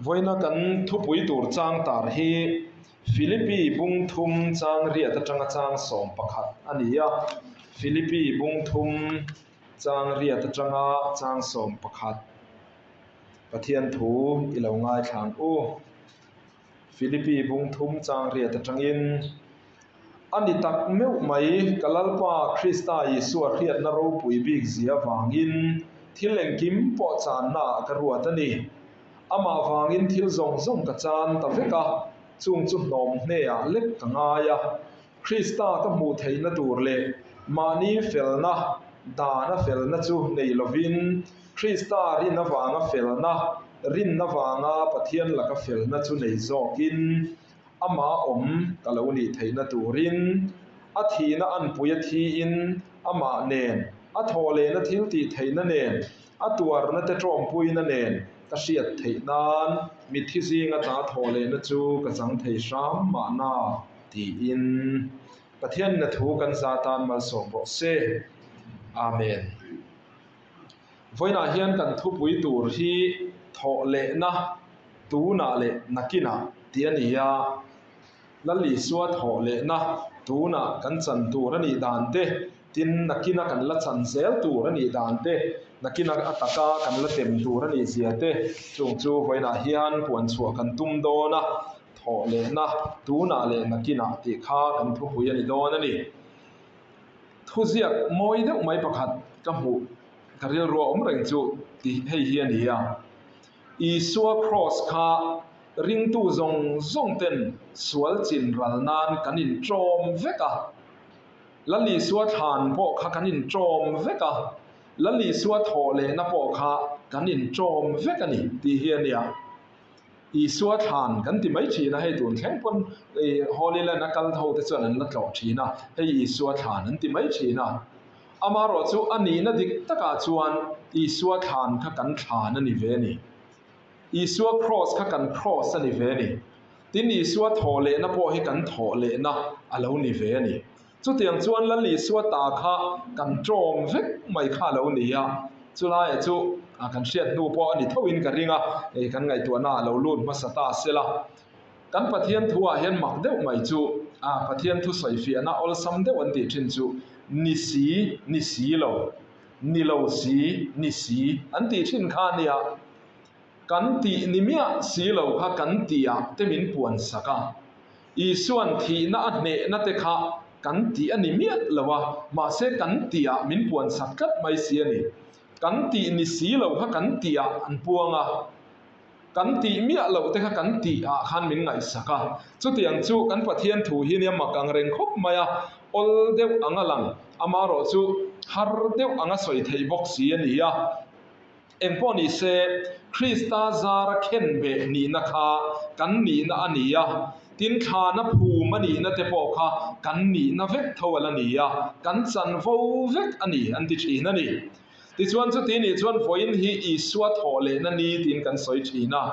Vawiina kan thupui tur chang tar hi Philippi bung thum chang riat atanga chang 11 a ni a. Philippi bung thum chang riat atanga chang 11 Pathian thu i lo ngaithla ang u. Philippi bung thum chang riat atangin A ni tak meuh mai, ka Lalpa Krista Isua hriatna ropui bik zia vangin thil engkim pawh channaah ka ruat a ni. Amah vangin thil zawng zawng ka chan ta vek a, chung chu hnawm hneah lek ka ngai a. Krista ka hmuh theihna tur leh mahni felna, dana felna chu nei lovin Krista rin avanga felna, rinna vanga Pathian laka felna chu nei zawkin Amah awm ka lo nih theihna turin a thihna anpui a thiin amah nen, a thawh lehna thil tih theihna nen, a tuarna te tawmpuina nen ka hriat theih nan mitthi zinga ta thawh lehna chu ka chang thei hram mahna tiin Pathianna thu kan za tan malsawm rawh se. Amen. Vawiinah hian kan thupui tur hi thawh lehna tunah leh nakinah tih a ni a, Lal Isua thawh lehna tunah kan chan tur a nih dan te, tin nakina kan la chan zel tur a nih dan te, nakina a taka kan la tem tur a nih zia te chung chu vawiinah hian puan chhuah kan tum dawn a, thawh lehna tunah leh nakinah tih kha kan thupui a ni dawn a ni. Thuziak mawi deuh mai pakhat ka hmuh ka rilru a awm reng chu tih hei hi a ni a, Isua kraws kha ringtu zawng zawng ten sual chin ral nan kan inṭawm vek a, Lal Isua thlan pawh kha kan inṭawm vek a, Lal Isua thawh lehna pawh kha kan inṭawm vek a ni tih hi a nia. Isua thlan kan ti mai thin a, hei tun thleng pawn Holy Land a kal ho te chuan an la tlawh thin a, hei Isua thlan an ti mai thin a. Amaherawh chu a nihna dik takah chuan Isua thlan kha kan thlan a ni ve a ni. Isua kraws kha kan kraws a ni ve a ni. Tin, Isua thawh lehna pawh hi kan thawh lehna a lo ni ve a ni. Chutiang chuan Lal Isua ta kha kan ṭawm vek mai kha a lo ni a, chulaiah chu kan hriat hnu pawh a ni thoin ka ring a, hei kan ngaihtuahna a lo lut hmasa ta se la. Kan Pathian thuah hian mak deuh mai chu Pathian thu sawifiahna awlsam deuh an tih ṭhin chu ni si, ni si lo, ni lo si, ni si an tih ṭhin kha a nia. Kan tih ni miah si lo kha kan tihah te min puan sak a. Isuan thihna a hnehna te kha kan tih a ni miah lo a, mahse kan tihah min puan sak tlat mai si a ni. Kan tih ni si lo kha kan tihah an puang a, kan tih miah loh te kha kan tihah khan min ngaihsak a. Chutiang chu kan Pathian thu hi nia mak ang reng khawp mai a, awl deuh ang a lang, amaherawh chu har deuh ang a sawi theih bawk si a ni a. Engpawh ni se, Krista zara khenbeh nihna kha kan nihna a ni a, tin thlana phum a nihna te pawh kha kan nihna vek tho a la ni a, kan chanvo vek a ni an ti thin a ni. Tichuan chuti nih chuan vawiin hi Isua thawh lehna ni tiin kan sawi thin a,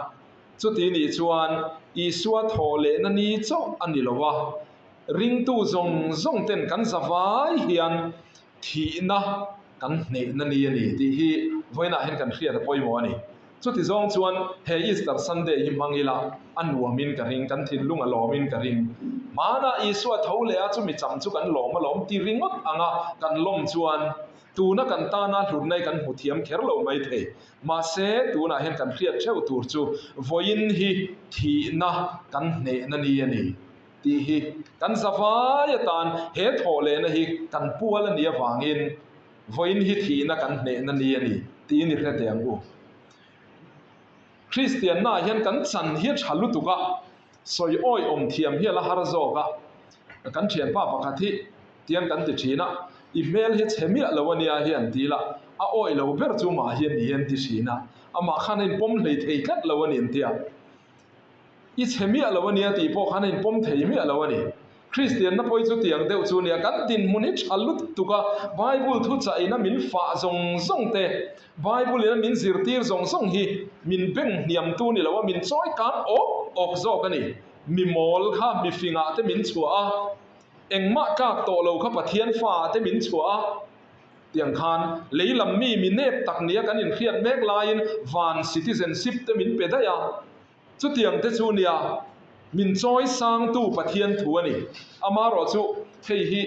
chuti nih chuan Isua thawh lehna ni chauh a ni lo a, ringtu zawng zawng ten kan zavai hian thihna kan hnehna ni a ni tih hi vawiinah hian kan hriat a pawimawh a ni. Chuti zawng chuan he Easter Sunday hi hmang ila a nuamin ka ring, kan thinlung a lawmin ka ring. Hmanah Isua tho leh a chumi cham chu kan lawm alawm ti ringawt anga kan lawm chuan tuna kan tana hlutna hi kan hmu thiam kher lo mai thei. Mahse tunah hian kan hriat theuh tur chu vawiin hi thihna kan hnehna ni a ni. Tih hi kan zavai atan he thawh lehna hi kan pual a nih avangin vawiin hi thihna kan hnehna ni a ni tiin i hre teh ang u. Kristiannaah hian kan chan hi a tha lutuk a, sawi awiawm thiam hi a la har zawk a. Kan thianpa pakhat hi tiang kan ti thin a, i hmel hi chhe miah lo a nia hi an ti la, a awih lo ber chu mah hi a ni an ti thin a, amah khan a inpawm hlei thei tlat lo a ni an ti a. I chhe miah lo a nia tih pawh khan a inpawm thei miah lo a ni. Kristianna pawh hi chutiang deuh chu a nia, kan dinhmun hi tha lutuk a, Bible thuchah ina min fah zawng zawng te, Bible ina min zirtir zawng zawng hi min beng hniamtu ni lo a, min chawi kan awk awk zawk a ni. Mi mawl kha mi fingah te min chhuah a, engmah tlak tawh lo kha Pathian faah te min chhuah a, tiang khan lei lam mi mi nep tak nia kan inhriat mek laiin van citizenship te min pe daih a. Chutiang te chu nia min chawi sangtu Pathian thu a ni. Amaherawhchu hei hi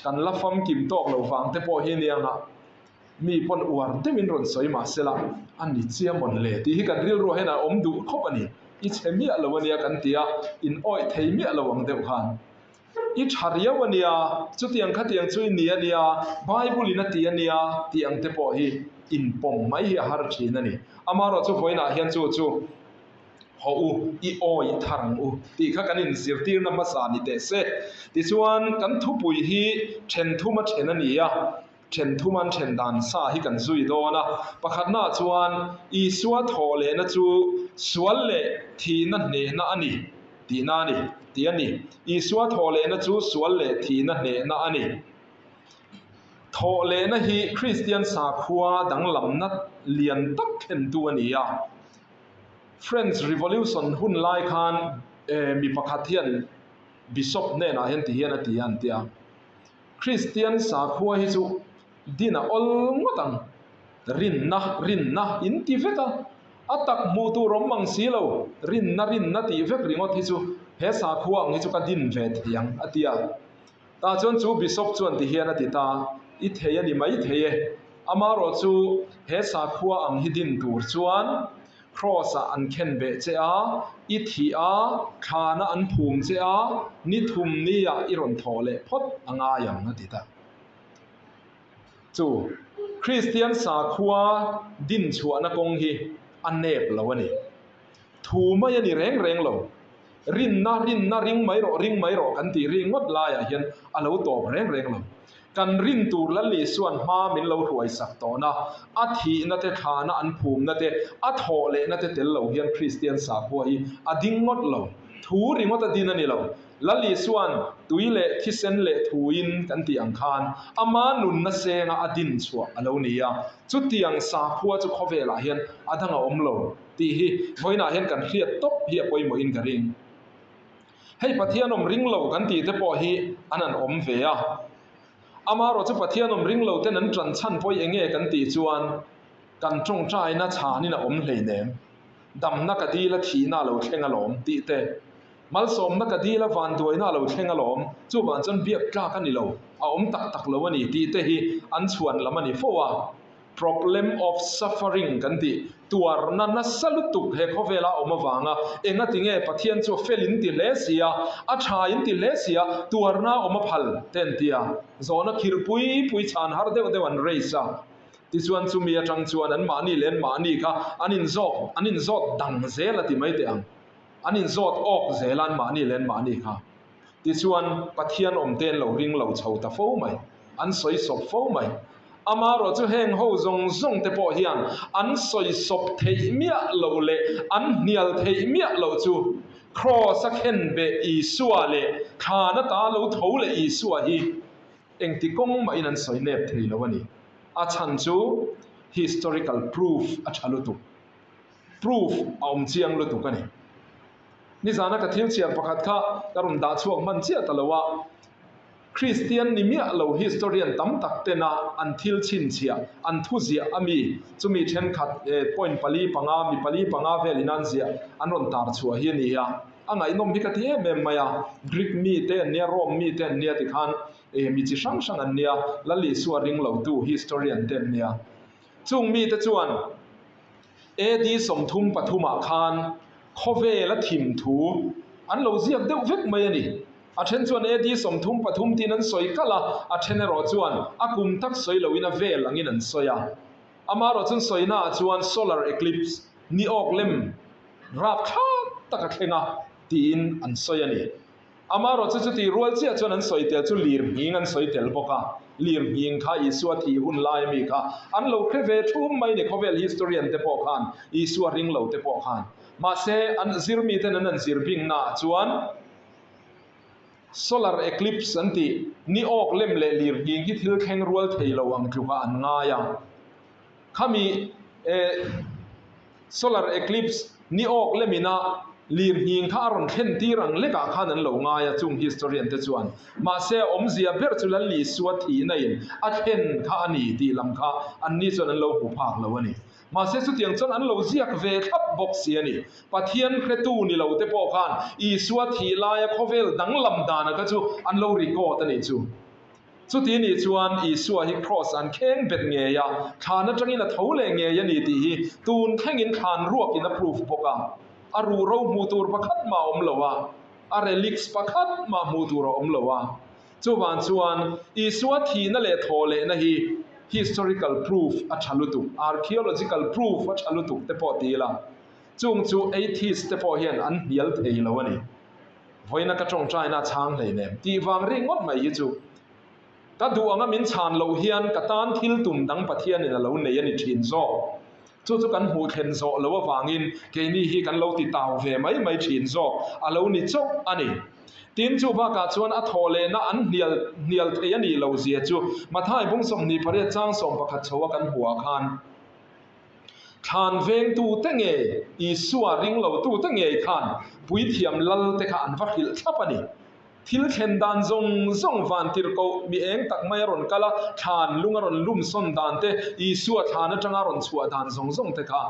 kan la famkim tawk lo vang te pawh hi nia nga mi pawn uar deuhin rawn sawi mah se la, a ni chiah mawn le tih hi kan rilruah hian a awm duh khawp a ni. I chhe miah lo a nia kan ti a, in awih thei miah lo ang deuh khan. I tha riau a nia, chutiang khatiang chu i ni a nia, Bible in a ti a nia tih ang te pawh hi inpawm mai hi a har thin a ni. Amaherawhchu vawiinah hian chu chu haw u, i awih thar ang u tih kha kan inzirtirna hmasa ni teh se. Tichuan kan thupui hi then thuma then a ni a, then thum an then dan sa hi kan zui dawn a. Pakhatnaah chuan Isua thawh lehna chu sual leh thihna hnehna a ni tihna a ni tih a ni. Isua thawh lehna chu sual leh thihna hnehna a ni. Thawh lehna hi Kristian sakhua danglamna lian tak thlentu a ni a. French Revolution hun lai khan mi pakhat hian Bishop hnenah hian ti hian a ti a an ti a, Kristian sakhua hi chu din a awl ngawt ang, rinna rinna in ti vek a, a tak hmuh tur awm mang si lo, rinna rinna tih vek ringawt hi chu he sakhua ang hi chu ka din ve thei ang a ti a. Tah chuan chu Bishop chuan ti hian a ti ta, I thei a ni mai thei e. Amaherawhchu he sakhua ang hi din tur chuan Kraws-ah an khen beh che a, i thih a, thlana an phum che a, ni thum nia i rawn thawh leh phawt a ngai ang a ti ta. Chu Kristian sakhua din chhuahna kawng hi a nep lo a ni. Thu mai a ni reng reng lo. Rinna, rinna, ring mai rawh, ring mai rawh kan tih ri ngawt laiah hian a lo tawp reng reng lo. Kan rin tur Lal Isua'n hma min lo hruaisak tawhna, a thihna te, thlana an phumna te, a thawh lehna te tel lo hian Kristian sakhua hi a ding ngawt lo. Thu ringawt a din a ni lo. Lal Isua'n tui leh thisen leh thuin kan tih ang khan ama nunna senga a din chhuah a lo ni a. Chutiang sakhua chu khawvelah hian a dang a awm lo. Tih hi vawiinah hian kan hriat tawp hi a pawimawhin ka ring. Hei Pathian awm ring lo kan tih te pawh hi an han awm ve a. Amaherawh chu Pathian awm ring lo ten an tan chhan pawi eng nge kan tih chuan kan tawngtaina chhanin a awm hleinem. Damna ka dil a thihna a lo thleng alawm tih te, malsawmna ka dil a vanduaina a lo thleng alawm, chuvang chuan biak tlak a ni lo, a awm tak tak lo a ni tih te hi an chhuan lam a ni fo a. Problem of suffering kan tih tuarna nasa lutuk he khawvela awm avanga engati nge Pathian chu a fel in ti hle si a, a tha in ti hle si a, tuarna awm a phal te an ti a, zawhna khirh pui pui chhan har deuh deuh an raise a. Tichuan chumi atang chuan an mahni leh an mahni kha an inzawk an inzawt dang zel a ti mai teh ang. An inzawt awk zel a an mahni leh an mahni kha. Tichuan, Pathian awmte an lo ring lo chho ta fo mai, an sawi sawp fo mai. Amaherawh chu heng ho zawng zawng te pawh hian an sawi sawp theih miah loh leh an hnial theih miah loh chu Kraws a khen beh Isua leh thlan ata lo tho leh Isua hi engti kawng mahin an sawi nep thei lo a ni. A chhan chu historical proof a tha lutuk. Proof a awm chiang lutuk a ni. Nizana ka thil chhiar pakhat kha ka rawn dah chhuak hman chiah ta lo a, Kristian ni miah lo historian tam tak tena an thil chhinchhiah, an thu ziah a mi, chumi thenkhat point pali panga, mi pali panga velin an ziah an rawn tar chhuah hi a ni a. A ngaihnawm hi ka ti em em mai a, Greek mi te an nia, Rome mi te an nia tikhan mi chi hrang hrang an nia, Lal Isua ring lotu historian te an nia. Chung mite chuan AD 33 ah khan khawvel a thim thu an lo ziak deuh vek mai a ni. A then chuan AD 33 tiin an sawi kalh a, a then erawh chuan a kum tak sawi loin a vel angin an sawi a. Amaherawh chuan sawina ah chuan solar eclipse, ni awk lem rapthlak tak a thleng a tiin an sawi a ni. Amaherawh chu chutih rual chiah chuan an sawi tel chu lir nghing an sawi tel bawk a, lir nghing kha Isua thih hun lai ami kha an lo hre ve thum mai ni khawvel historian te pawh khan, Isua ring lo te pawh khan. Mahse an zir mi ten an an zir bing naah chuan solar eclipse an tih ni awk lem leh lir nghing hi thil thleng rual thei lo ang tlukah an ngai a. Khami eh solar eclipse ni awk lemina lirnghing kha a rawn thlen tir ang lekah khan an lo ngai a, chung historian te chuan. Mahse a awmzia ber chu Lal Isua thihna in a thlen kha a ni tih lam kha anni chuan an lo hmu phak lo a ni. Mahse chutiang chuan an lo ziak ve thlap bawk si a ni. Pathian hretu ni lo te pawh khan Isua thih laia khawvel danglam dana kha chu an lo record a nih chu. Chuti nih chuan Isua hi Kraws an kheng bet ngei a, thlan atangin a tho leh ngei a ni tih hi tun thlengin thlan ruakin a proof bawk a. A ruhro hmuh tur pakhat mah a awm lo a, a relics pakhat mah hmuh tur a awm lo a. Chuvang chuan Isua thihna leh thawhlehna hi historical proof a tha lutuk, archaeological proof a tha lutuk te pawh ti ila, chung chu atheist te pawh hian an hnial thei lo a ni. Vawiina ka tawngtaina a chhang hleinem tih vang ringawt mai hi chu ka duh anga min chhan loh hian ka tan thil tum dang Pathianin a lo nei a ni thin zawk. Chu chu kan hmuh thlen zawh loh avangin keini hi kan lo ti tau ve mai mai thin zawk a lo ni chauh a ni. Tin, chu bakah chuan a thawh lehna an hnial hnial thei a nih loh zia chu Mathai bung 28 chang 11 chho a kan hmuh ah khan thlan vengtute ngei, Isua ringlo tute ngei khan puithiam lal te kha an va hrilh thlap a ni. Thil thlen dan zawng zawng vantirhkoh mi eng tak mai a rawn kal a, thlan lung a rawn lum sawn dan te, Isua thlan atanga rawn chhuah dan zawng zawng te kha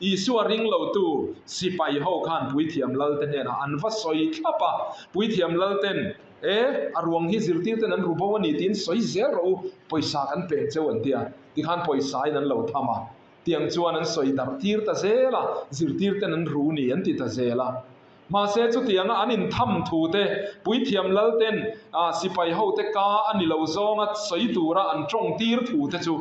Isua ringlotu sipai ho khan puithiam lal te hnenah an va sawi thlap a. Puithiam lal ten, E, a ruang hi zirtir ten an ru bo a ni tiin sawi zel rawh u, pawisa kan peng cheu an ti a. Tikhan pawisa in an lo tham a, tiang chuan an sawi darh tir ta zel a, zirtir ten an ru ni an ti ta zel a. Mahse chutianga an intham thu te, puithiam lal ten sipai ho te ka a ni lo zawnga sawi tura an tawng tir thu te chu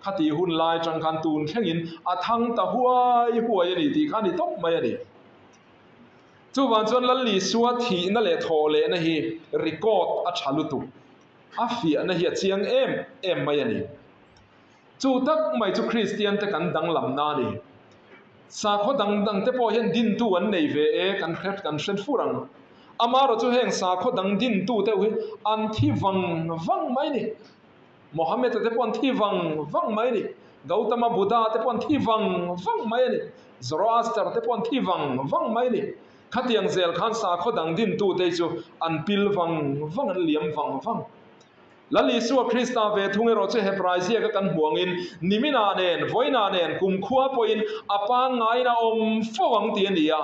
khati hun lai atang khan tun thlengin a thang ta huai huai a ni tih kha a ni tawp mai a ni. Chuvang chuan Lal Isua thihna leh thawh lehna hi record a tha lutuk. A fiahna hi a chiang em em mai a ni. Chu tak mai chu Kristian te kan danglamna a ni. Sakhaw dang dang te pawh hian dintu an nei ve e, kan hre kan hre fur ang. Amaherawh chu heng sakhaw dang dintu te hi an thi vang vang mai a ni. Mohammed-a te pawh an thi vang vang mai a ni. Gautama Buddha te pawh an thi vang vang mai a ni. Zoroaster te pawh an thi vang vang mai a ni. Khatiang zel khan sakhaw dang dintute hi chu an pil vang vang, an liam vang vang. Lal Isua Krista ve thung erawh chu Hebrai ziaka kan hmu angin niminah nen, vawiinah nen, kumkhua pawhin a pangngaiin a awm fo ang tih a ni a.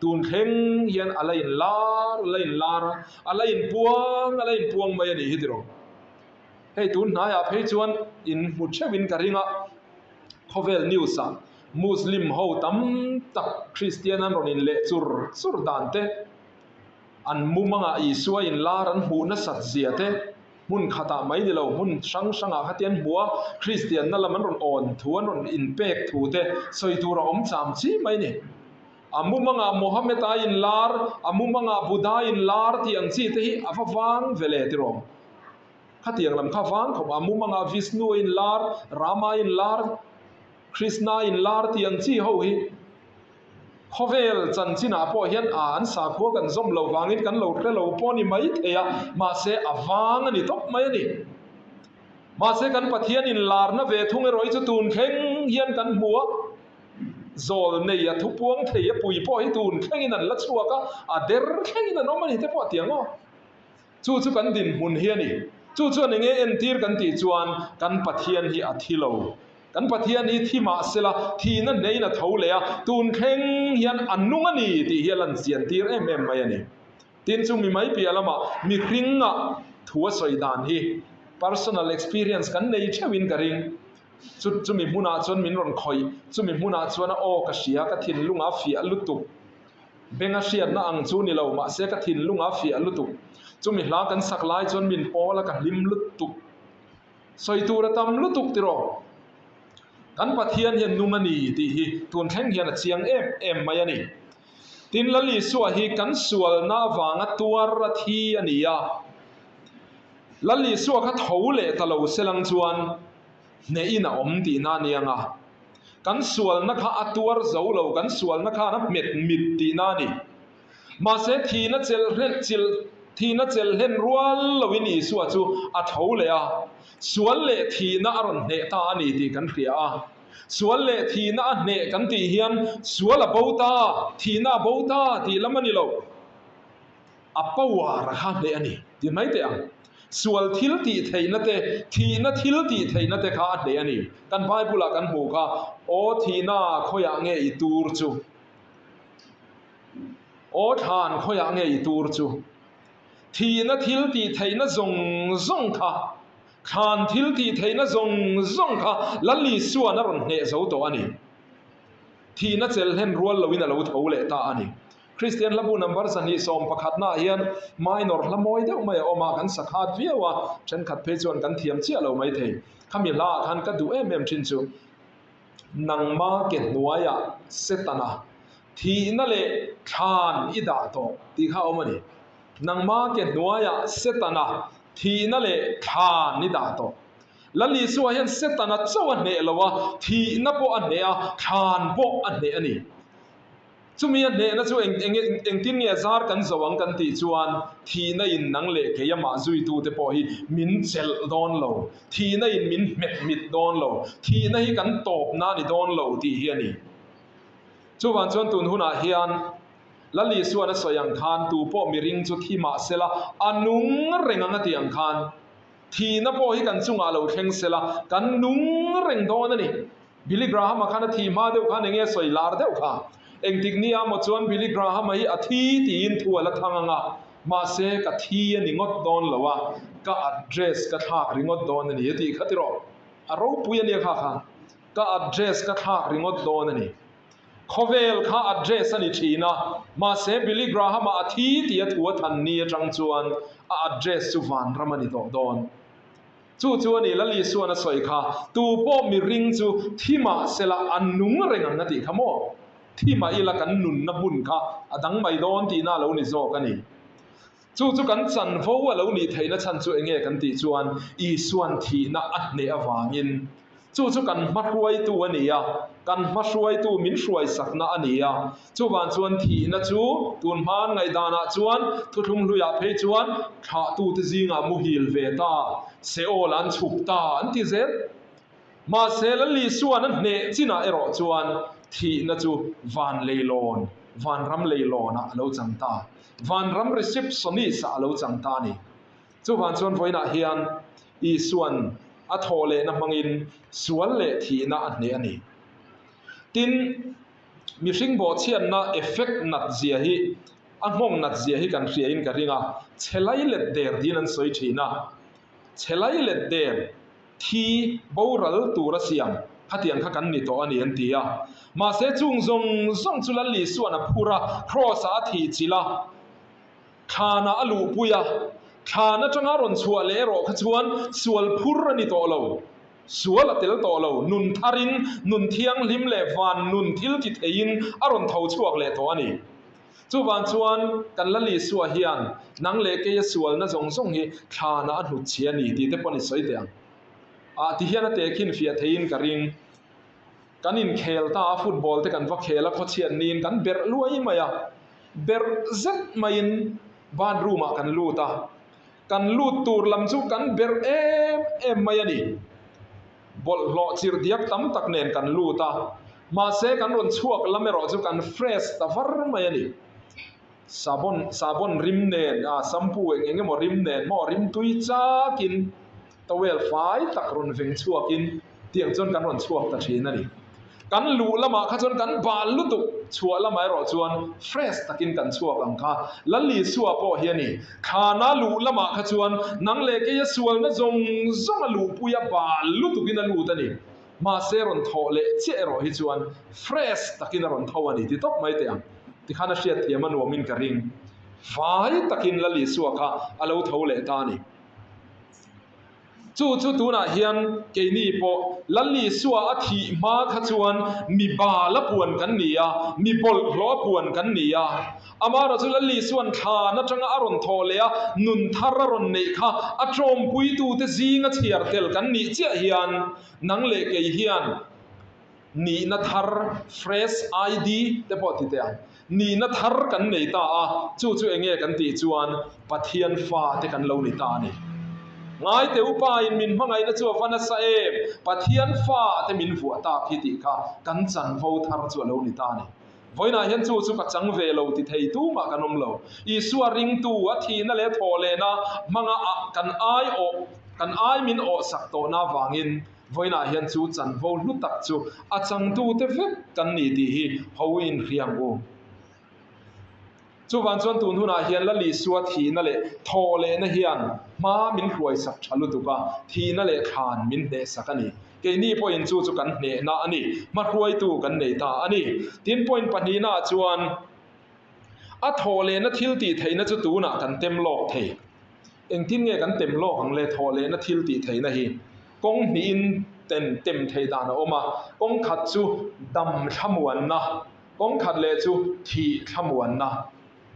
Tun thleng hian a la inlar, a la inlar a, a la inpuang, a la inpuang mai a nih hi tiraw. Hei tun hnaiah phei chuan in hmu theuhin ka ring a, khawvel news-ah Muslim ho tam tak Kristian an rawn inleh chur chur dan te, an mumangah Isua inlar an hmuh nasat zia te, hmun khatah mai ni lo hmun hrang hrangah kha te an hmu a, Kristianna lam an rawn awn thu, an rawn inpek thu te sawi tur a awm cham chi mai ni. A mumangah Mohammed-a inlar, a mumangah Buddha inlar tih ang chi te hi a va vang ve le tiraw? Khatiang lam kha vang khawp a, mumangah Vishnu a inlar, Rama a inlar, Krishna a inlar tih ang chi ho hi khawvel chanchinah pawh hian a an sakhua kan zawm lo vangin kan lo hre lo pawh a ni mai thei a, mahse a vang a ni tawp mai a ni. Mahse kan Pathian inlarna ve thung erawh hi chu tun thleng hian kan hmu a, zawl nei a thupuang thei a pui pawh hi tun thlengin an la chhuak a, a der thlengin an awm a ni te pawh a ti ang aw. Chu chu kan dinhmun hi a ni. Chu chuan eng nge entir kan tih chuan kan Pathian hi a thi lo. Kan Pathian hi thi mah sela thihna hneiin a tho leh a, tun thleng hian a nung a ni tih hi a lan chian tir em em mai a ni. Tin chu mi mai piah lamah mihringa thu a sawi dan hi personal experience kan nei theuhin ka ring. Chu chumi hmunah chuan min rawn khawih, chumi hmunah chuan a aw ka hria, ka thinlunga fiah lutuk. Benga hriatna ang chu ni lo, mahse ka thinlunga fiah lutuk. Chumi hla kan sak lai chuan min pawl a ka hlim lutuk. Sawi tur a tam lutuk tiraw? Kan Pathian hian nung a ni tih hi tun thleng hian a chiang em em mai a ni. Tin Lal Isua hi kan sualna avanga tuar a thi a ni a. Lal Isua kha tho leh ta lo selang chuan hnehin a awm tihna a ni ang a. Kan sualna kha a tuar zo lo, kan sualna khan a hmet mit tihna a ni. Mahse thihna chelhlen chilh thihna chelhlen rual loin Isua chu a tho leh a, sual leh thihna a rawn hneh ta a ni tih kan hria a. Sual leh thihna a hneh kan tih hian sual a bo ta, thihna a bo ta tih lam a ni lo. A power a kha hneh a ni ti mai teh ang. Sual thil tih theihna te, thihna thil tih theihna te kha a hneh a ni. Kan Bible-ah kan hmuh kha, Aw thihna, khawiah nge i tur chu? Aw thlan, khawiah nge i tur chu? Thihna thil tih theihna zawng zawng kha, thlan thil tih theihna zawng zawng kha Lal Isua'n a rawn hneh zo tawh a ni. Thihna chelhlen rual loin a lo tho leh ta a ni. Kristian hlabu number 210 naah hian minor hla mawi deuh mai a awm a, kan sa khat viau a, thenkhat phei chuan kan thiam chiah lo maithei. Khami hlaah khan ka duh em em thin chu, Nangma ke hnuaiah Setana thihna leh thlan i dah tawh tih kha a awm a ni. Nangma ke hnuaiah Setana thihna leh thlan i dah tawh. Lal Isua hian Setana chauh a hneh lo a, thihna pawh a hneh a, thlan pawh a hneh a ni. Chumi a hnehna chu eng eng engtin nge zar kan zo ang kan tih chuan thihna in nang leh kei amah zuitute pawh hi min chelh dawn lo, thihna in min hmet mit dawn lo, thihna hi kan tawpna a ni dawn lo tih hi a ni. Chuvang chuan tun hunah hian Lal Isuan a sawi ang khan tu pawh miring chu thi mah sela a nung reng ang a tih ang khan thihna pawh hi kan chungah lo thleng sela kan nung reng dawn a ni. Billy Graham-a khan a thih hma deuh khan enge a sawi lar deuh kha? Engtik nia maw chuan Billy Graham-a hi a thi tiin thu a la thang ang a, mahse ka thi a ni ngawt dawn lo a, ka address ka thlak ringawt dawn a ni a tih kha tiraw? A ropui a nia kha kha. Ka address ka thlak ringawt dawn a ni. Khawvel kha address a ni thin a, mahse Billy Graham-a a thi tih a thu a than ni atang chuan a address chu vanram a ni tawh dawn. Chu chu a ni, Lal Isuan a sawi kha, Tu pawh miring chu thi mah sela a nung reng ang a tih kha maw? Thi mah ila kan nunna hmun kha a dang mai dawn tihna a lo ni zawk a ni. Chu chu kan chanvo a lo nih theihna chhan chu enge kan tih chuan Isuan thihna a hneh avangin Chu chu kan hmahruaitu a ni a, kan hmahruaitu min hruaisakna a ni a. Chuvang chuan thihna chu tun hma an ngaihdanah chuan thuthlung hluiah phei chuan thlahtute zingah muhil ve ta, Seol an chhuk ta an ti zel. Mahse Lal Isuan a hneh chinah erawh chuan thihna chu van leilawn, vanram leilawnah a lo chang ta. Vanram receptionist-ah a lo chang ta a ni. Chuvang chuan vawiinah hian Isuan a thawh lehna hmangin sual leh thihna a hneh a ni. Tin, mihring bawhchhiatna effect nat zia hi, a nghawng nat zia hi kan hriain ka ring a, chhe lai let der tiin an sawi thin a. Chhe lai let der, thi boral tura siam khatiang kha kan ni tawh a ni an ti a. Mahse chung zawng zawng chu Lal Isuan a phur a, Kraws-ah a thih chilh a. Thlanah a luhpui a, thlan atanga rawn chhuah leh erawh kha chuan sual phur a ni tawh lo, sual a tel tawh lo, nun tharin, nun thianghlim leh van nun thil ti theiin a rawn tho chhuak leh tawh a ni. Chuvang chuan kan Lal Isua hian nang leh keia sualna zawng zawng hi thlanah a hnutchhia a ni tih te pawh ni sawi teh ang. Ah ti hian a tehkhin fiah theiin ka ring. Kan inkhel ta a, football te kan va khel a, khawchhiat niin kan berh luai mai a, berh zet maiin bathroom ah kan lut a, kan lut tur lam chu kan berh em em mai a ni. Bawlhhlawh chirh diak tam tak nen kan lut a, mahse kan rawn chhuak lam erawh chu kan fresh ta var mai a ni. Sabon sabon rim nen, ah shampoo eng eng emaw rim nen maw rimtui chakin Towel fai tak rawn veng chhuakin tiang chuan kan rawn chhuak ta thin a ni. Kan luh lamah kha chuan kan bal lutuk, chhuah lamah erawh chuan fresh takin kan chhuak ang kha. Lal Isua pawh hi a ni. Thlana luh lamah kha chuan nang leh keia sualna zawng zawng a luhpui a bal lutukin a lut a ni. Mahse rawn thawh leh chiah erawh hi chuan fresh takin a rawn tho a ni ti tawp mai teh ang. Tikhan a hriatthiam a nuamin ka ring. Fai takin Lal Isua kha a lo tho leh ta a ni. Chu chu tunah hian keini pawh Lal Isua a thih hma kha chuan mi bal a puan kan ni a, mi bawlhhlawh a puan kan ni a. Amaherawh chu Lal Isua'n thlan atanga a rawn thawh leh a, nun thar a rawn neih kha a tawmpuitute zinga chhiar tel kan nih chiah hian nang leh kei hian Nihna thar, fresh ID, te pawh ti teh ang. Nihna thar kan nei ta a, chu chu enge kan tih chuan Pathian fa te kan lo ni ta a ni. Ngaite upa in min hmangaihna chu a va nasa em, Pathian fa te min vuah tak hi tih kha kan chanvo thar chu a lo ni ta a ni. Vawiinah hian chu chu ka chang ve lo ti thei tumah kan awm lo. Isua ringtu a thihna leh thawhlehna hmanga ah kan ai awh, kan ai min awhsak tawhna avangin vawiinah hian chu chanvo hlu tak chu a changtute vek kan ni tih hi ho inhriang u. Chuvang chuan tun hunah hian Lal Isua thihna leh thawhlehna hian hma min hruaisak tha lutuk a, thihna leh thlan min hnehsak a ni. Keini pawhin chu chu kan hnehna a ni, hmahruaitu kan nei ta a ni. Tin, point pahnihnaah chuan a thawhlehna thil tih theihna chu tunah kan tem lawk thei. Engtin nge kan tem lawk ang le thawhlehna thil tih theihna hi? Kawng hnihin ten tem thei dan a awm a, kawng khat chu dam thlamuanna, Kawng khat leh chu thih thlamuanna.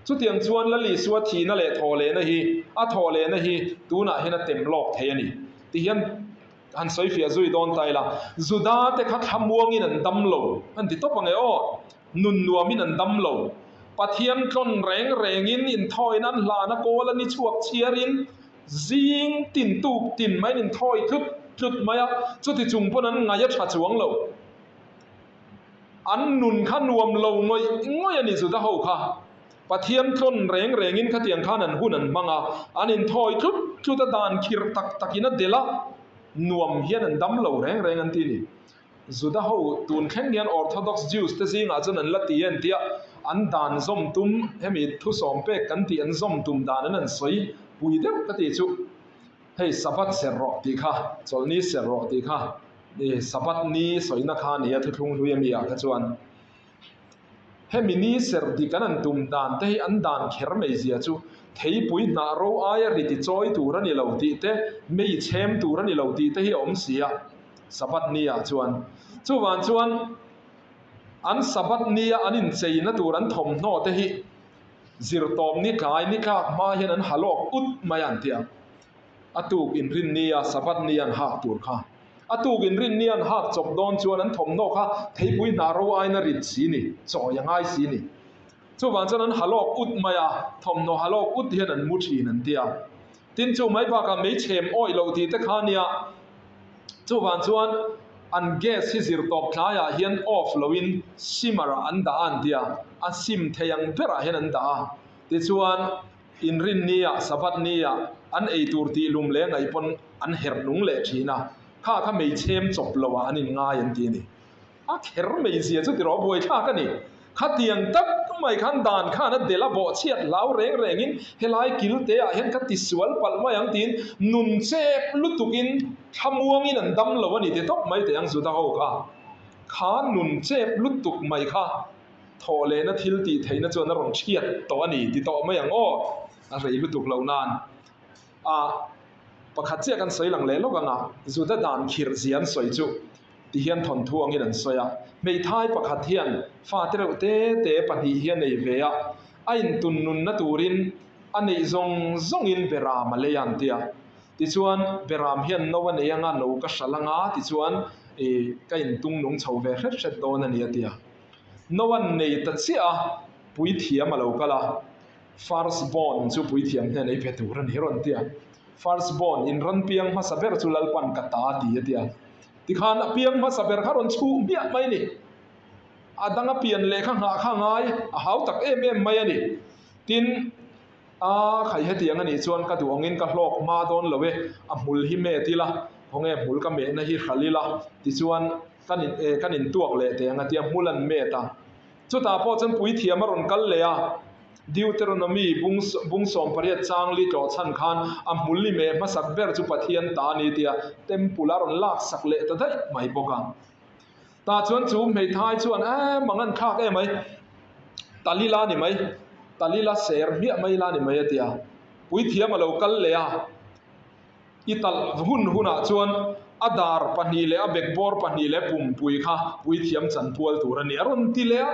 Chutiang chuan Lal Isua thihna leh thawhlehna hi, a thawhlehna hi tunah hian a tem lawk thei a ni. Ti hian han sawi fiah zui dawn ta ila, Juda te kha thlamuangin an dam lo an ti tawp ang e aw, nun nuamin an dam lo. Pathian tlawn reng rengin inthawiin an hlana kawl a ni chhuak chhiarin zing tin tuk tin maiin inthawi tlut tlut mai a, chuti chung pawn an ngaih a tha chuang lo. An nun kha nuam lo ngawih ngawih a ni Juda ho kha. Pathian tlawn reng rengin khatiang khan an hun an hmang a, an inthawi tlut tlut a dan khirh tak takin a delh a, nuam hian an dam lo reng reng an ti a ni. Juda ho tun thleng hian Orthodox Jews te zingah chuan an la ti a entia an dan zawm tum hemi thusawm pek kan tih an zawm tum dan an an sawi pui deuh ka tih chu. Hei Sabbath serh rawh tih kha, chawlhni serh rawh tih kha, i Sabbath ni sawina kha a ni a, thuthlung hlui ami ah kha chuan hemi ni serh dik an an tum dan te hi an dan kher mai zia chu theipui hnah ro aia ri ti chawi tur a ni lo tih te, mei chhem tur a ni lo tih te hi a awm si a Sabbath ni ah chuan. Chuvang chuan an Sabbath ni a an incheina tur an thawmhnaw te hi Zirtawp ni tlai ni tlak hma hian an ha lawk ut mai an ti a, a tuk inrin nia Sabbath ni an hak tur kha. A tuk inrin ni an hak chawp dawn chuan an thawmhnaw kha theipui hnah ro aiin a rit si ni, chawi a ngai si ni. Chuvang chuan an ha lawk ut mai a, thawmhnaw ha lawk ut hian an mu thin an ti a. Tin chu mai bakah mei chhem awih loh tih te kha nia. Chuvang chuan an gas hi zirtawp tlaiah hian off loin simmer ah an dah a an ti a, a sim thei ang berah hian an dah a. Tichuan inrinni-ah, Sabbath ni-ah an ei tur tih lum leh ngaih pawn an herh nung leh thin a, kha kha mei chhem chawp loah an inngai an ti a ni. A kher mai zia chu tiraw buaithlak a ni. Khatiang tak mai khan dan khan a delh a bawhchhiat hlau reng rengin helai kil te ah hian ka tisual palh mai ang tiin nun chep lutukin thlamuangin an dam lo a ni ti tawp mai teh ang Juda ho kha. Kha nun chep lutuk mai kha thawh lehna thil tih theihna chuan a rawn chhiat tawh a ni ti tawh mai ang aw. A rei lutuk loh nan a pakhat chiah kan sawi lang leh lawk ang a, Juda dan khirh zia an sawi chu. Ti hian thawnthu angin an sawi a. Hmeithai pakhat hian fa te reuh te te pahnih hi a nei ve a, a intun nunna turin a neih zawng zawngin Beram a lei a an ti a. Tichuan, Beram hian no a nei anga no ka hral anga tichuan ih ka intung nung chho ve hret hret dawn a ni a ti a. No an nei ta chiah a, puithiam a lo kal a, first born chu puithiam hnen ei pe tur a ni rawn ti a. First born inrawn piang hmasa ber chu Lalpan ka ta a ti a ti a. Tikhan a piang hmasa ber kha rawn chhuh hmiah mai a ni. A dang a pian leh kha nghah kha ngai a hau tak em em mai a ni. Tin, a khai hetiang a nih chuan ka duh angin ka hlawk hma dawn lo e, a hmul hi met ila, khawnge hmul ka mehna hi hral ila, tichuan kan in e kan intuak leh teh ang a tia hmul an met a. Chutah pawh chuan puithiam a rawn kal leh a, Deuteronomy bung bung 18 chang li tlawh chhan khan a hmul i meh hmasak ber chu Pathian ta a ni tia temple a rawn lak sak leh ta daih mai bawk a. Tah chuan chu hmeithai chuan eh mang an thlak em mai, Talila ni mai, Talila ser hmiah mai la ni mai a ti a. Puithiam a lo kal leh a, i talh hun hunah chuan a dar pahnih leh a bekbawr pahnih leh pumpui kha puithiam chanpual tur a ni a rawn ti leh a.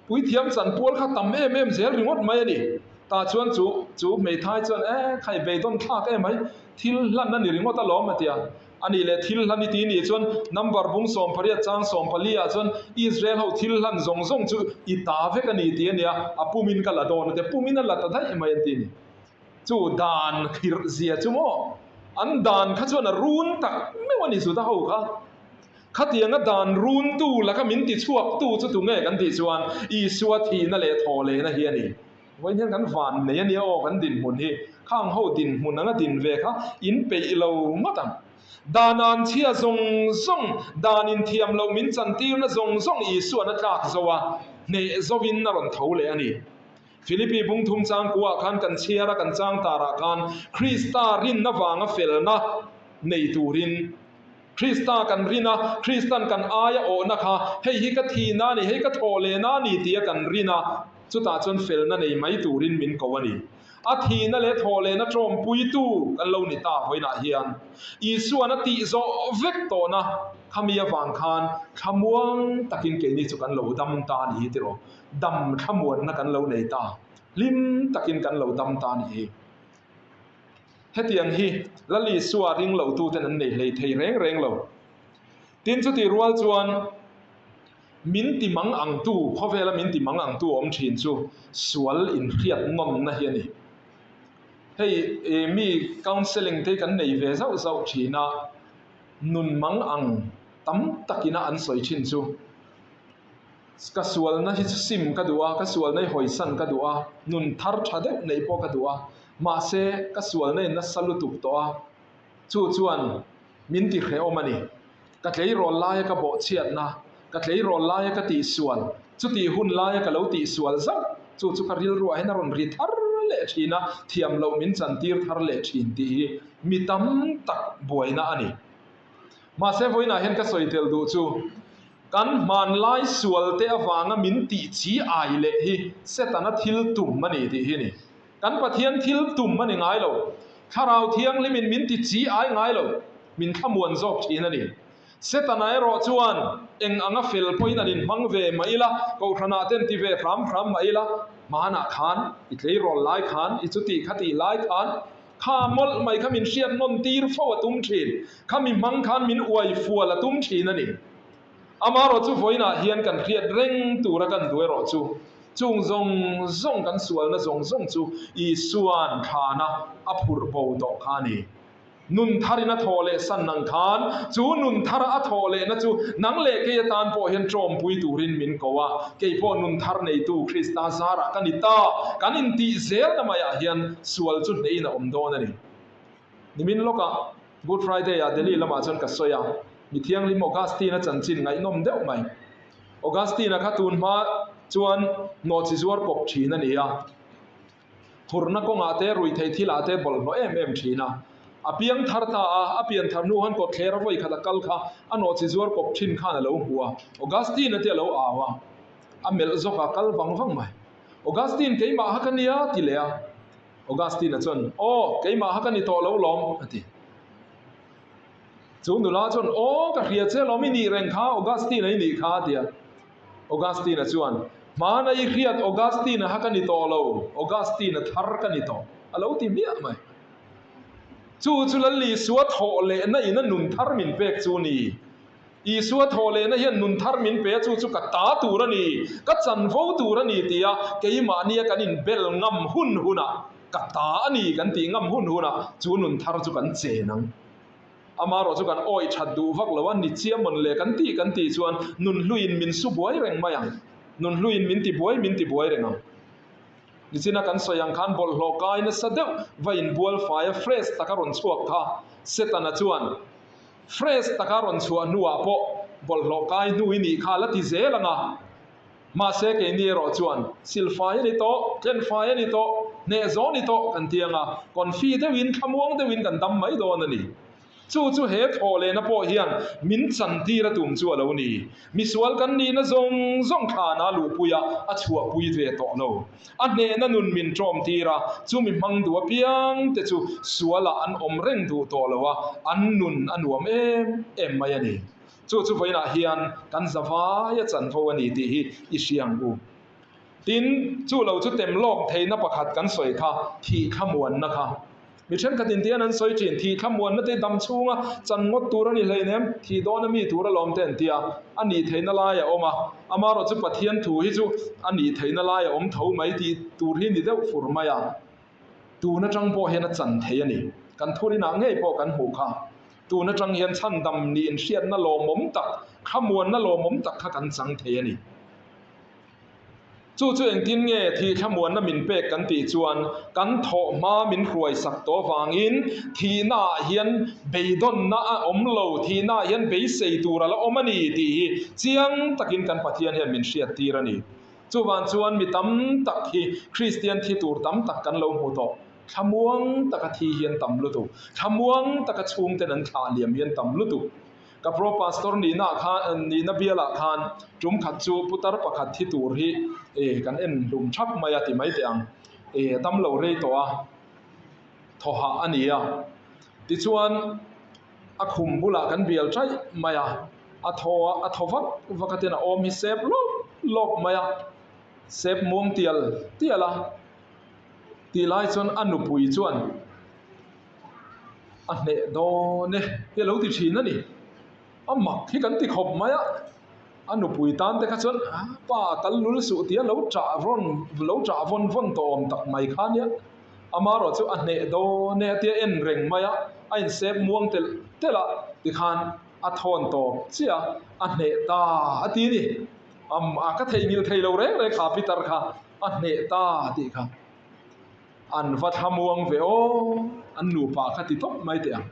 Puithiam chanpual kha tam em em zel ringawt mai a ni. Tah chuan chu chu hmeithai chuan e khai beidawn thlak em mai, thil hlan a ni ringawt alawm a ti a. A nih leh thil hlan i ti nih chuan number bung 18 chang 14 ah chuan Israel ho thil hlan zawng zawng chu i ta vek a ni tih a nia, a pumin ka la dawn a ti a, pumin a la ta daih mai an ti a ni. Chu dan khirh zia chu maw? An dan kha chuan a run tak meuh a ni Juda ho kha. Khatianga dan runtu laka min tichhuaktu chu tunge kan tih chuan Isua thihna leh thawhlehna hi a ni. Vawiin hian kan van nei a nia aw kan dinhmun hi. Khang ho dinhmun anga din ve kha in peih lo ngawt ang. Dan an chhia zawng zawng, dan inthiam loh min chantirna zawng zawng Isuan a tlak zo a, hneh zovin a rawn tho leh a ni. Philippi bungthum changkuah khan kan chhiar a, kan chang tarah khan Krista rinna vanga felna nei turin Krista kan rin a, Kristan kan aia awhna kha hei hi ka thihna a ni, hei ka thawh lehna a ni tia kan rin a, chutah chuan felna nei mai turin min ko a ni. A thihna leh thawh lehna tawmpuitu kan lo ni ta vawiinah hian Isuan a tih zawh vek tawhna khami avang khan thlamuang takin keini chu kan lo dam ta a ni hi tiraw? Dam thlamuanna kan lo nei ta, hlim takin kan lo dam ta a ni hi. Hetiang hi Lal Isua ring lo tuten an nei hlei thei reng reng lo. Tin chutih rual chuan min ti mang ang tu, khawvela min ti mang ang tu awm thin chu sual inhriat nawnna hi a ni. Hei mi counselling te hi kan nei ve zauh zauh thin a, nun mang ang tam takina an sawi thin chu. Ka sualna hi chu sim ka duh a, ka sualna hi hawisan ka duh a, nun thar tha deuh neih pawh ka duh a, mahse ka sualna in nasa lutuk tawh a, chu chuan min ti hrehawm a ni. Ka tleirawl laia ka bawhchhiatna, ka tleirawl laia ka tihsual, chutih hun laia ka lo tihsual zauh, chu chu ka rilruah hian a rawn ri thar leh thin a, thiam loh min chantir thar leh thin tih hi mi tam tak buaina a ni. Mahse vawiinah hian ka sawi tel duh chu, Kan hmanlai sualte avanga min tih chi ai leh hi Setana thil tum a ni tih hi a ni. Kan Pathian thil tum a ni ngai lo. Thlarau Thianghlimin min ti chi ai ngai lo, min thlamuan zawk thin a ni. Setana erawh chuan eng anga fel pawhin an inhmang ve mah ila, Kohhranah ten ti ve hram hram mah ila, hmanah khan, i tleirawl lai khan, i chuti khatih lai khan, kha mawlh mai kha min hriat nawn tir fo a tum thin. Khami hmang khan min uai fual a tum thin a ni. Amaherawh chu vawiinah hian kan hriat reng tura kan duh erawh chu chung zawng zawng kan sualna zawng zawng chu Isua'n thlana a phurh bo tawh kha a ni. Nun tharin a thawh leh san ang khan chu nun thara a thawh lehna chu nang leh kei atan pawh hian tawmpui turin min ko a, kei pawh nun thar neitu Krista zarah ka ni ta, kan intih zelna maiah hian sual chu hnehin a awm dawn a ni. Nimin lawkah Good Friday-ah Delhi lamah chuan ka sawi a, mi thianghlim Augustine-a chanchin ngaihnawm deuh mai. Augustine-a kha tun hma chuan nawhchi zuar kawp thin a ni a, hurna kawngah te, ruihtheih thilah te bawlhhlawh em em thin a. A piang thar ta a, a pian thar hnu khan kawtthler a vawi khat a kal kha a nawhchi zuar kawp thin khan a lo hmu a, Augustine-a te a lo au a, a melh zawk a, kal vang vang mai. Augustine keimah ha ka nia ti leh a. Augustine-a chuan, Aw, keimah kha ka ni tawh lo lawm, a ti. Chu nula chuan, Aw, ka hria che lawm, i nih reng kha, Augustine-a i nih kha, a ti a. Augustine-a chuan, Hmana i hriat Augustine-a kha ka ni tawh lo, Augustine-a thar ka ni tawh, a lo ti hmiah mai. Chu chu Lal Isua thawh lehna in a nun thar min pek chu ni. Isua thawh lehna hian nun thar min pe a, chu chu ka ta tur a ni, ka chanvo tur a ni tia keimahnia kan inbel ngam hun hunah, ka ta a ni kan tih ngam hun hunah chu nun thar chu kan chen ang. Amaherawh chu kan awih that duh vak lo a, ni chiam mawn le kan tih kan tih chuan nun hluiin min su buai reng mai ang, nun hluiin min ti buai min ti buai reng ang. Nichina kan sawi ang khan bawlhhlawh kai nasa deuh va inbual faia fresh taka rawn chhuak kha Setana chuan Fresh taka rawn chhuah hnuah pawh bawlhhlawh kai hnu i nih kha la ti zel ang a. Mahse keini erawh chuan silfai a ni tawh, tlenfai a ni tawh, hnehzawh a ni tawh kan ti ang a, confi deuhin thlamuang deuhin kan dam mai dawn a ni. Chu chu he thawh lehna pawh hian min chantir a tum chu a lo ni. Misual kan nihna zawng zawng thlan a luhpui a, a chhuahpui ve tawh lo. A hnehna nun min ṭawm tir a, chumi hmang duh apiang te chu sualah an awm reng duh tawh lo a, an nun a nuam em em mai a ni. Chu chu vawiinah hian kan zavai a chanvo a ni tih hi i hria ang u. Tin, chu lo chu tem lawk theihna pakhat kan sawi kha, thih thlamuanna kha. Mi thenkhat in tian an sawi thin, thih thlamuanna te dam chhunga chan ngawt tur a ni hleinem, thih dawn a mi tur alawm te an ti a, a nih theihna lai a awm a, amaherawh chu Pathian thu hi chu a nih theihna lai a awm tho mai tih tur hi ni deuh fur mai a, tun atang pawh hian a chan thei a ni. Kan thurinah ngei pawh kan hmuh kha. Tun atang hian chhandam nih inhriatna lawmawm tak, thlamuanna lawmawm tak kha kan chang thei a ni. Chu chu engtin nge thih thlamuanna min pek kan tih chuan kan thawh hma min hruaisak tawh avangin thihnaah hian beidawnna a awm lo, thihnaah hian beisei tur a la awm a ni tih hi chiang takin kan Pathian hian min hriattir a ni. Chuvang chuan mi tam tak hi Kristian thi tur tam tak kan lo hmu tawh. Thlamuang taka thi hi an tam lutuk. Thlamuang taka chhungten an thlah liam hi an tam lutuk. Ka pro pastor nihna ah khan nihna bial ah khan tum khat chu putar pakhat thi tur hi e kan en hlum thap mai a ti mai teh ang. E a dam lo rei tawh a, thaw hah a ni a. Tichuan a khum bulah kan bial chaih mai a, a thaw a a thaw vak vak a ten a awm hi sep lawp lawp mai a, sep muang tial tial a. Tih lai chuan a nupui chuan. A hneh dawn e hi a lo ti thin a ni. A mak hi kan ti khawp mai a, a nupui tan te kha chuan pa kal lul suh tia lo chah rawn lo chah vawn vawn tawh awm tak mai kha nia. Amaherawh chu a hneh dawn e a tia en reng mai a, a insep muang telh telh a tikhan a thawn tawp chiah a, a hneh ta a ti a ni. A ka theihnghilh thei lo reng reng kha Peter kha a hneh ta tih kha. An va thlamuang ve aw, an nupa kha ti tawp mai teh ang.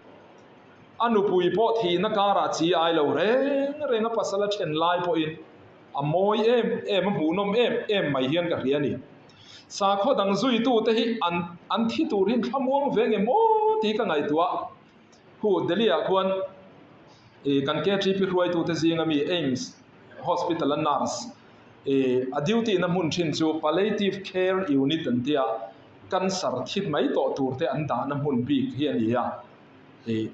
A nupui pawh thihna karah chi ai lo reng reng a pasal a then lai pawhin a mawi em em a hmuhnawm em em mai hian ka hria a ni. Sakhaw dang zuitute hi an an thi tur hian thlamuang ve nge maw tih ka ngaihtuah. Khu Delhi ah khuan ih kan KTP hruaitute zinga mi AIIMS hospital a nurse Ih, a duty na hmun thin chu Palliative Care Unit an tia, cancer thi mai tawh tur te an dahna hmun bik hi a ni a. Ih,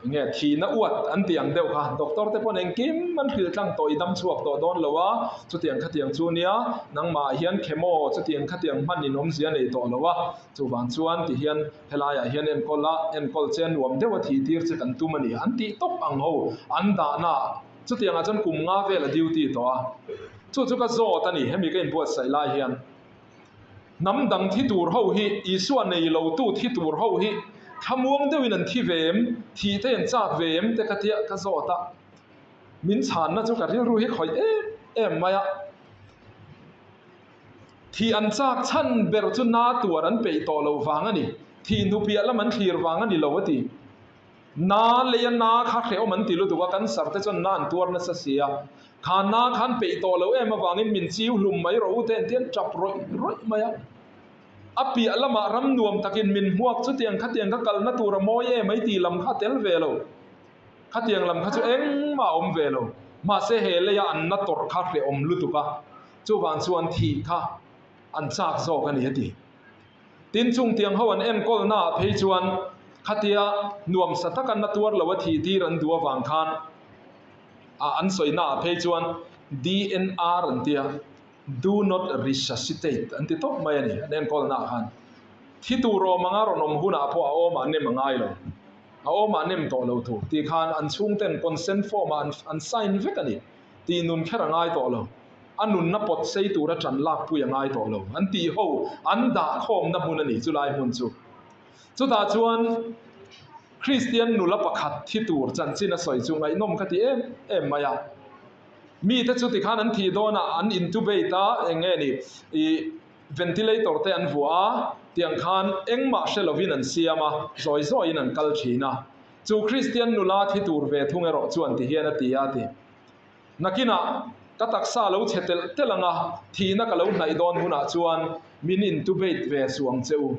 enge thihna uat an tih ang deuh kha, doctor te pawn engkim an hrilh tlang tawh i dam chhuak tawh dawn lo a, chutiang khatiang chu nia, nangmah hian chemo chutiang khatiang hman in awmzia nei tawh lo a, chuvang chuan ti hian helaiah hian enkawl a, enkawl che nuam deuh a thih tir che kan tum a ni an tih tawp ang ho an dahna Chutiangah chuan kum nga vel a duty tawh a, chu chu ka zawt a ni, hemi ka inbuatsaih lai hian. Hnam dang thi tur ho hi, Isua nei lo tu thi tur ho hi thlamuang deuhin an thi ve em, thih te an chak ve em te ka tia ka zawt a. Min chhanna chu ka rilru hi khawih em em mai a. Thih an chak chhan ber chu na tuar an peih tawh loh vang a ni, thih hnupiah lam an thlir vang a ni lo a ti. Na lei a na kha hrehawm an ti lutuk a, cancer te chuan na an tuar nasa si a. Kha na khan peih tawh lo em avangin min chiu hlum mai rawh u te an ti an tap rawih rawih mai a. A piah lamah ram nuam takin min hmuak chutiang khatiang ka kalna tur a mawi em ai tih lam kha a tel ve lo. Khatiang lam kha chu engmah a awm ve lo. Mahse he leia an na tawrh kha hrehawm lutuk a, chuvang chuan thih kha an chak zawk a ni a ti. Tin, chung tiang ho an enkawl naah phei chuan khatia nuamsa taka na tuar lo a thih tir an duh avang khan a an sawi naah phei chuan DNR an tia, Do Not Resuscitate an ti tawp mai a ni an enkawl naah khan. Thi tur awm anga rawn awm hunah pawh a awmah nem a ngai lo, a awmah nem tawh lo tur tih khan an chhungten consent form ah an sign vek a ni tih nun kher a ngai tawh lo. A nunna pawt sei tura ṭan lakpui a ngai tawh lo. An tih ho an dah khawmna hmun a ni chu lai hmun chu. Chutah chuan Kristian nula pakhat thi tur chanchin a sawi chu ngaihnawm ka ti em em mai a. Mite chu tikhan an thih dawnah an intubate a, eng nge ni, ih ventilator te an vuah a, tiang khan engmah hre lovin an siam a, zawi zawiin an kal ṭhin a. Chu Kristian nula thi tur ve thung erawh chuan tihian a ti a ti. Nakinah ka taksa lo chhe telh telh ang a, thihna ka lo hnaih dawn hunah chuan min intubate ve suh ang che u.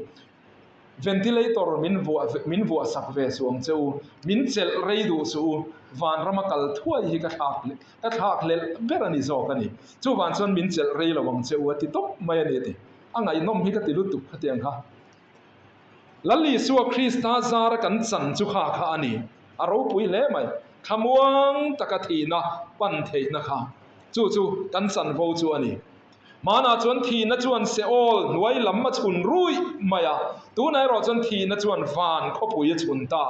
Ventilator min vuah min vuah sak ve suh ang che u. Min chelh rei duh suh u. Vanrama kal thuai hi ka thlak ka thlak hlelh ber a ni zawk a ni. Chuvang chuan min chelh rei lo ang che u a ti tawp mai a ni a ti. A ngaihnawm hi ka ti lutuk khatiang kha. Lal Isua Krista zara kan chan chu kha kha a ni. A ropui hle mai. Thlamuang taka thihna pan theihna kha chu chu kan chanvo chu a ni. Hmanah chuan thihna chuan Seol hnuai lam a chhun ruih mai a, tunah erawh chuan thihna chuan van khawpui a chhun ta.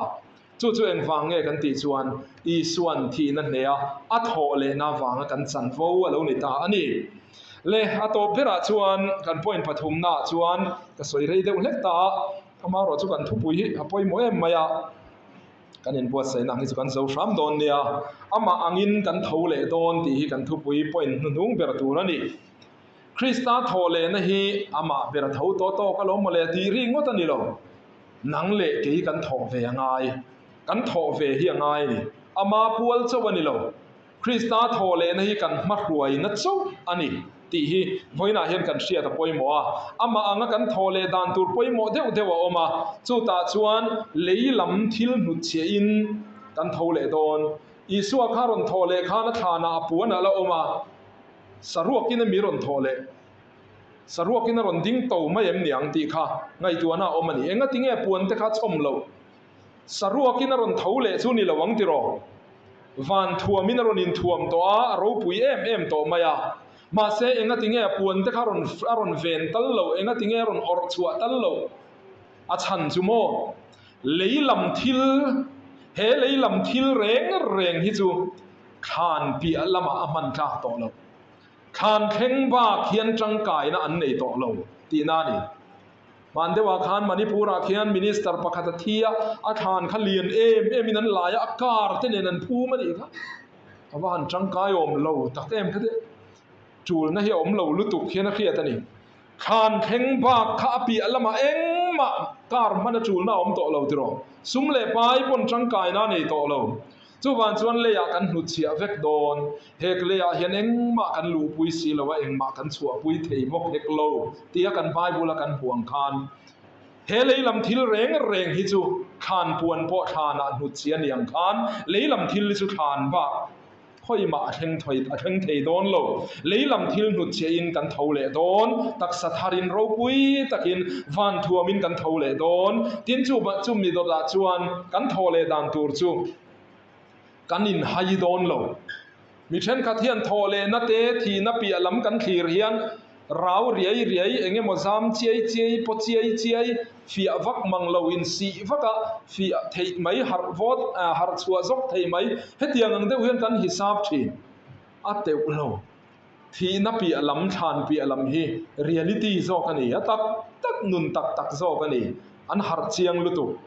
Chu chu engvang nge kan tih chuan Isua'n thihna hneha a thawh lehna avanga kan chanvo a lo ni ta a ni. Le, a tawp berah chuan kan point pathumnaah chuan ka sawi rei deuh hlek ta a, amaherawh chu kan thupui hi a pawimawh em mai a. Kan inbuatsaihna ang hi chu kan zo hram dawn nia. Amah angin kan tho leh dawn tih hi kan thupui point hnuhnung ber tur a ni. Krista thawh lehna hi amah ber tho tawh tawk alawm mawle tih ri ngawt a ni lo. Nang leh kei kan thawh ve a ngai. Kan thawh ve hi a ngai a ni. Ama pual chauh a ni lo. Krista thawh lehna hi kan hmahruaina chauh a ni tih hi vawiinah hian kan hriat a pawimawh a. Amah anga kan thawh leh dan tur pawimawh deuh deuh a awm a, chutah chuan lei lam thil hnutchhiahin kan tho leh dawn. Isua kha rawn thawh leh khan a thlanah a puan a la awm a, saruakin a mi rawn thawh leh, saruakin a rawn ding to mai em niang tih kha ngaihtuahna a awm a ni. Engatinge puan te kha chhawm loh? Saruakin a rawn tho leh chu ni lo ang tiraw? Van thuamin a rawn inthuam tawh a, a ropui em em tawh mai a. Mahse, engatinge a puan te kha rawn a rawn ven tal loh, engatinge a rawn awrh chhuah tal loh? A chhan chu maw? Lei lam thil, he lei lam thil reng reng hi chu thlan piah lamah a hman tlak tawh lo. Thlan thleng bak hian tangkaina an nei tawh lo tihna a ni. Hman deuhah khan Manipur-ah khian Minister pakhat a thi a, a thlan kha lian em emin an lai a, a car te nen an phum a nih kha. A va han tangkai awm lo tak em kha te. Tulna hi a awm lo lutuk hian a hriat a ni. Thlan thleng bak kha a piah lamah engmah car hmana tulna a awm tawh lo tiraw. Sum leh pai pawn tangkaina a nei tawh lo. Chuvang chuan leiah kan hnutchhiah vek dawn. Hek leiah hian engmah kan luhpui si lo a, engmah kan chhuahpui thei bawk hek lo tia kan Bible-a kan hmuh ang khan he lei lam thil reng reng hi chu thlan puan pawh thlanah hnutchhiah a ni ang khan lei lam thil hi chu thlan bak khawimah a thleng thei a thleng thei dawn lo. Lei lam thil hnutchhiahin kan tho leh dawn, taksa tharin ropui takin van thuamin kan tho leh dawn. Tin chu chumi dawtah chuan kan thaw leh dan tur chu kan inhai dawn lo. Mi thenkhat hian thawh lehna te, thihna piah lam kan thlir hian rau riai riai, eng emaw zam chiai chiai, paw chiai chiai, fiah vak mang lo, insih vak a, fiah theih mai, harh vawt, harh chhuah zawk thei mai, hetiang ang deuh hian kan hisap thin. A teuh lo. Thihna piah lam, thlan piah lam hi reality zawk a ni, a tak tak nun tak tak zawk a ni. An harh chiang lutuk.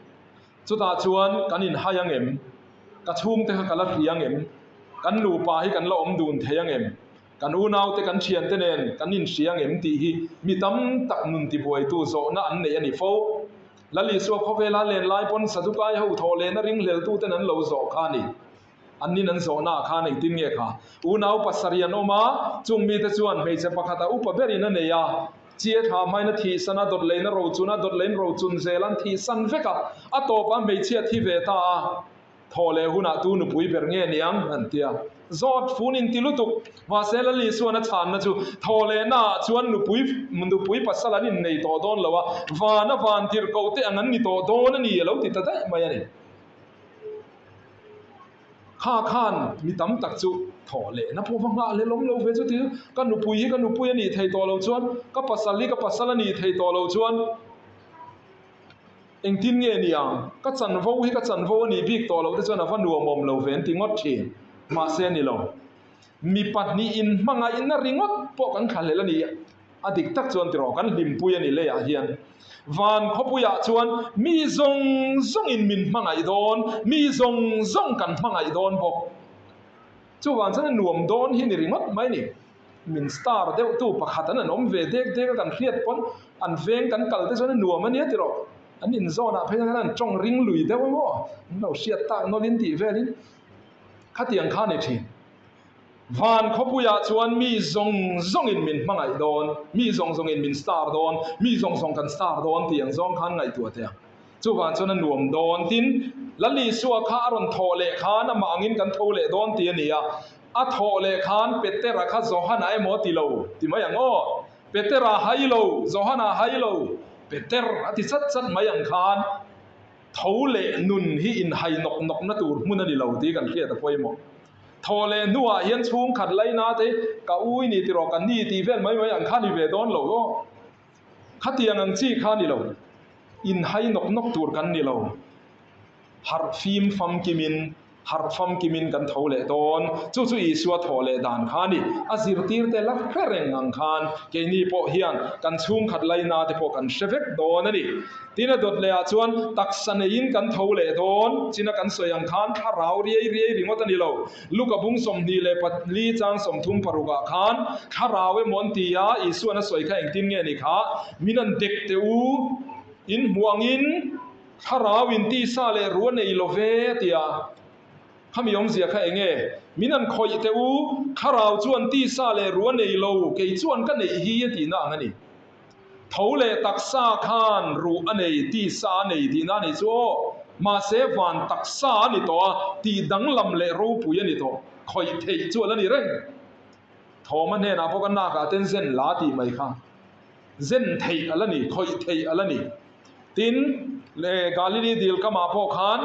Chutah chuan kan inhai ang em? Ka chhungte kha ka la hria ang em? Kan nupa hi kan la awm dun thei ang em? Kan unaute kan thiante nen kan inhria ang em tih hi mi tam tak nun tibuaitu zawhna an neih a ni fo. Lal Isua khawvela len lai pawn Sadukai ho thawh lehna ringhleltuten an lo zawh kha a ni. An nin an zawhna ah khan engtin nge kha? Unau pasarih an awm a, chung mite chuan hmeichhe pakhat a upa berin a nei a, Chia thla hmain a thihsan a, dawt lein a rochun a, dawt lein rochun zel an thihsan vek a, a tawpah hmeichhia thi ve ta a, thawh leh hunah tu nupui ber nge niang? an ti a. Zawt fun inti lutuk. Mahse Lal Isuan a chhanna chu thawh lehna ah chuan nupui nupui pasal an innei tawh dawn lo a, van a van tirhkoh te ang an ni tawh dawn a ni a lo ti ta daih mai a ni. Kha khan mi tam tak chu thawh leh na pawh va nghah leh lawm lo ve chu ti ka nupui hi ka nupui a nih thei tawh lo chuan ka pasal hi ka pasal a nih thei tawh lo chuan engtin nge ni ang ka chanvo hi ka chanvo a nih bik tawh lo te chuan a va nuam awm lo ve an ti ngawt thin mahse a ni lo mi pahnihin hmangaihna ringawt pawh kan thlahlel a ni. A dik tak chuan tiraw kan hlimpui a ni leiah hian van khawpuiah chuan mi zawng zawngin min hmangaih dawn, mi zawng zawng kan hmangaih dawn bawk. Chuvang chuan a nuam dawn hi ni ringawt mai ni. Min star deuhtu pakhat an an awm ve dek dek a kan hriat pawn an veng kan kal te chuan a nuam a nia tiraw. An inzawnah phei chuan an tawng ring lui deuh a maw an lo hriat tak nawlin tih velin khatiang kha a ni thin. Van khawpuiah chuan mi zawng zawngin min hmangaih dawn, mi zawng zawngin min star dawn, mi zawng zawng kan star dawn tih ang zawng khan ngaihtuah teh ang. Chuvang chuan a nuam dawn. Tin, Lal Isua kha a rawn thawh leh khan amah angin kan tho leh dawn tih a ni a. A thawh leh khan Petera kha Johana emaw ti lo ti mai ang aw. Petera hai lo, Johana hai lo, Peter a ti chat chat mai ang khan tho leh nun hi inhai nawk nawkna tur hmun a ni lo tih kan hriat a pawimawh. Thaw leh hnuah hian chhungkhat laina te ka ui ni tiraw ka ni tih vel mai mai ang kha ni ve dawn lo aw. Khatiang ang chi kha ni lo. Inhai nawk nawk tur kan ni lo. Harh fim famkimin. Harh famkimin kan tho leh dawn. Chu chu Isua thawh leh dan kha a ni. A zirtirte la hre reng ang khan keini pawh hian kan chhungkhat laina te pawh kan hre vek dawn a ni. Tin a dawt lehah chuan taksa neiin kan tho leh dawn. China kan sawi ang khan thlarau riai riai ringawt a ni lo. Luka bung 24 chang 36 ah khan thlarau emaw an ti a, Isuan a sawi kha engtin nge ni kha? Min an dek teh u, in hmuh angin thlarau in tisa leh ruah nei lo ve a ti a. Khami awmzia kha eng nge? Min an khawih teh u, thlarau chuan tisa leh ruah nei lo, kei chuan ka neih hi a tihna ang a ni. Tho leh taksa khan ruh a nei, tisa a nei tihna a nih chu aw. Mahse van taksa a ni tawh a, tih danglam leh ropui a ni tawh. Khawih theih chu a la ni reng. Thawma hnenah pawh ka nakah ten zen la tih mai kha. Zen theih a la ni, khawih theih a la ni. Tin, Galili dil kamah pawh khan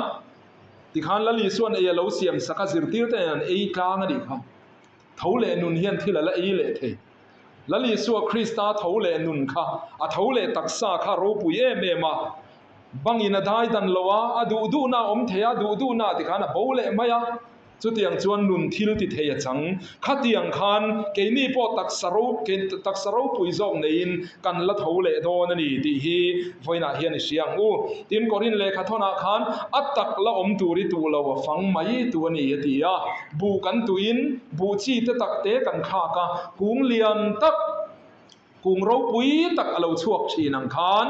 tikhan Lal Isuan ei a lo siam sak a, zirtir te nen an ei tlang a nih kha. Tho leh nun hian thil a la ei leh thei. Lal Isua Krista tho leh nun kha, a tho leh taksa kha ropui em em a. Bangin a dai dan lo a, a duh duhna a awm thei a, duh duhna tikhan a bo leh mai a. Chutiang chuan nun thil ti thei a chang. Khatiang khan keini pawh taksa ro, taksa ropui zawk neiin kan la tho leh dawn a ni tih hi vawiinah hian i hria ang u. Tin, Korin lehkha thawnah khan a tak la awm tur i tuh lo a fang mai tu a ni a ti a. Buh kan tuhin buh chi te tak te kan thlak a, kung lian tak, kung ropui tak a lo chhuak thin ang khan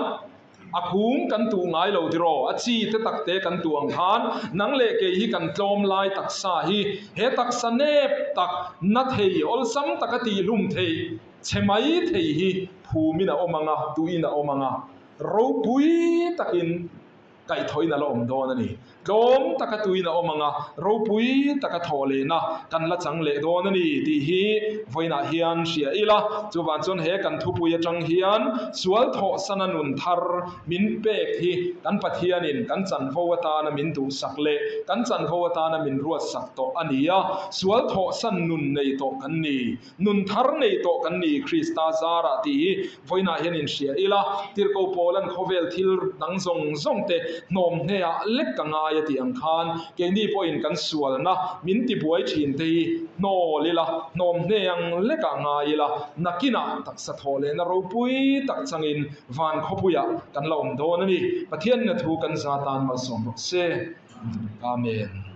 a kung kan tuh ngai lo tiraw, a chi te tak te kan tuh ang khan nang leh kei hi kan tlawm lai taksa hi he taksa nep tak, na thei, awlsam taka tihhlum thei, chhe mai thei hi phumin a awm ang a, tuhin a awm ang a, ropui takin. Kaihthawhin a la awm dawn a ni. Tlawm taka tuin a awm ang a, ropui taka thawh lehna kan la chang leh dawn a ni tih hi vawiinah hian hria ila. Chuvang chuan he kan thupui atang hian sual thawhsana nun thar min pek hi kan Pathianin kan chanvo atana min duhsak leh kan chanvo atana min ruatsak tawh a ni a, sual thawhsan nun nei tawh kan ni. Nun thar nei tawh kan ni Krista zarah tih hi vawiinah hian inhria ila, Tirhkoh Paula'n khawvel thil dang zawng zawng te hnawm hneah lek ka ngai a tih ang khan keini pawhin kan sualna min tibuai thin te hi hnawl ila, hnawm hne ang lekah ngai ila, nakinah taksa thawh lehna ropui tak changin van khawpuiah kan la awm dawn a ni. Pathianin a thu kan za tan malsawm rawh se. Amen.